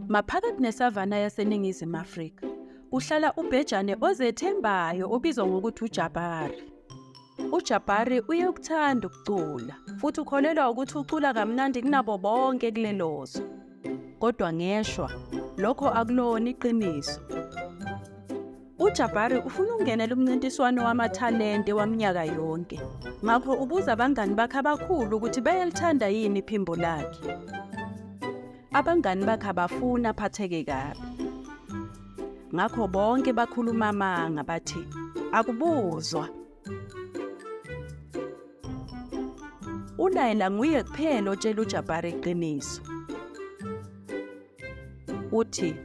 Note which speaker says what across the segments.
Speaker 1: Maphakathi nesavana yaseNingizimu Afrika, kuhlala ubhejane ozethembayo obizwa ngokuthi uJabari. UJabari uyakuthanda ukucula futhi ukholelwa ukuthi ucula kamnandi kunabo bonke kulelo zwe. Kodwa ngeshwa, lokho akulona iqiniso. UJabari ufuna ukungenela umncintiswano wamathalente waminyaka yonke. Ngakho ubuza abangani bakhe abakhulu ukuthi bayalithanda yini iphimbo lakhe. Abangani bakhe abafuni aphatheke kabi. Ngakho bonke bakhuluma amanga bathi akubuzwa. ULayla nguye kuphela otshela uJabari iqiniso. Uthi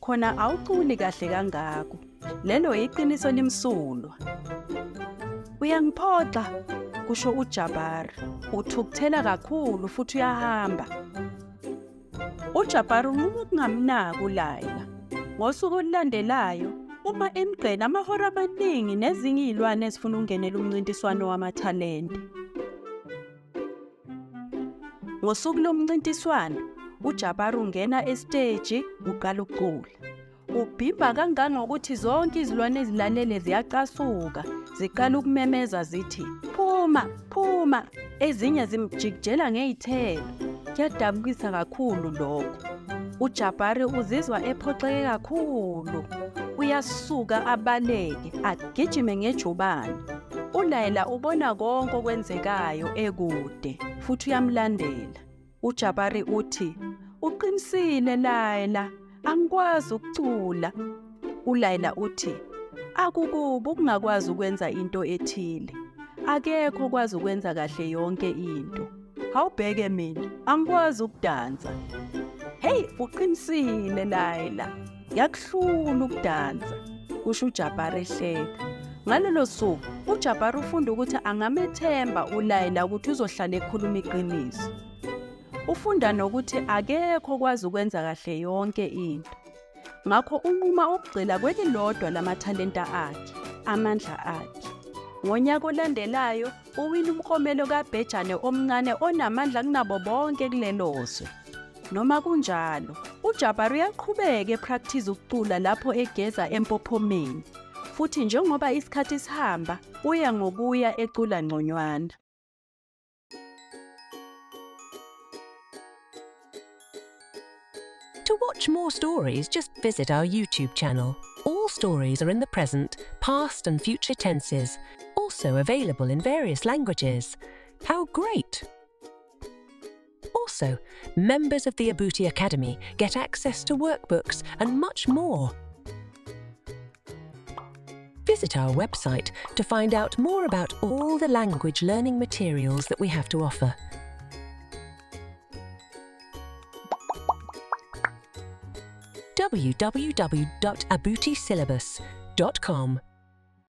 Speaker 1: khona awuculi kahle kangako. Lelo iqiniso limsulwa. Uyangiphoxa, kusho uJabari. Uthukuthela kakhulu futhi uyahamba. UJabari unquma ukungamnaki uLayla. Ngosuku olulandelayo, uma emgqeni amahora amaningi nezinye iy'lwane ezifuna ukungenela umncintiswano wamathalente. Ngosuku lomncintiswano, uJabari ungena esiteji uqala ukucula. Ubhibha kangangokuthi zonke izilwane ezilalele ziyacasuka, ziqala ukumemeza zithi, "Phuma, phuma!" Ezinye zimjikijela ngey'thelo. Kuyadabukisa kakhulu lokho. UJabari uzizwa ephoxeke kakhulu. Uyasuka abaleke, agijime ngejubane. ULayla ubona konke okwenzekayo ekude futhi uyamlandela. UJabari uthi, "Uqinisile Layla, angikwazi ukucula." ULayla uthi, "Akukubi ukungakwazi ukwenza into ethile. Akekho okwazi ukwenza kahle yonke into. Awubheke mina, angikwazi ukudansa." Hey, uqinisile Layla. Ngiyakuhlula ukudansa, kusho uJabari ehleka. Ngalolo suku, uJabari ufunda ukuthi angamethemba uLayla ukuthi uzohlala ekhuluma iqiniso. Ufunda nokuthi akekho okwazi ukwenza kahle yonke into. Ngakho unquma ukugxila kwelilodwa lamathalenta akhe, amandla akhe. Ngonyaka olandelayo, uwina umklomelo kabhejane omncane onamandla kunabo bonke kulelo zwe. Noma kunjalo, uJabari uyaqhubeka ephrakthiza ukucula lapho egeza empophomeni. Futhi njengoba isikhathi sihamba, uya ngokuya ecula ngconywana.
Speaker 2: To watch more stories, just visit our YouTube channel. All stories are in the present, past, and future tenses, also available in various languages. How great! Also, members of the Abuti Academy get access to workbooks and much more. Visit our website to find out more about all the language learning materials that we have to offer. www.abutisyllabus.com.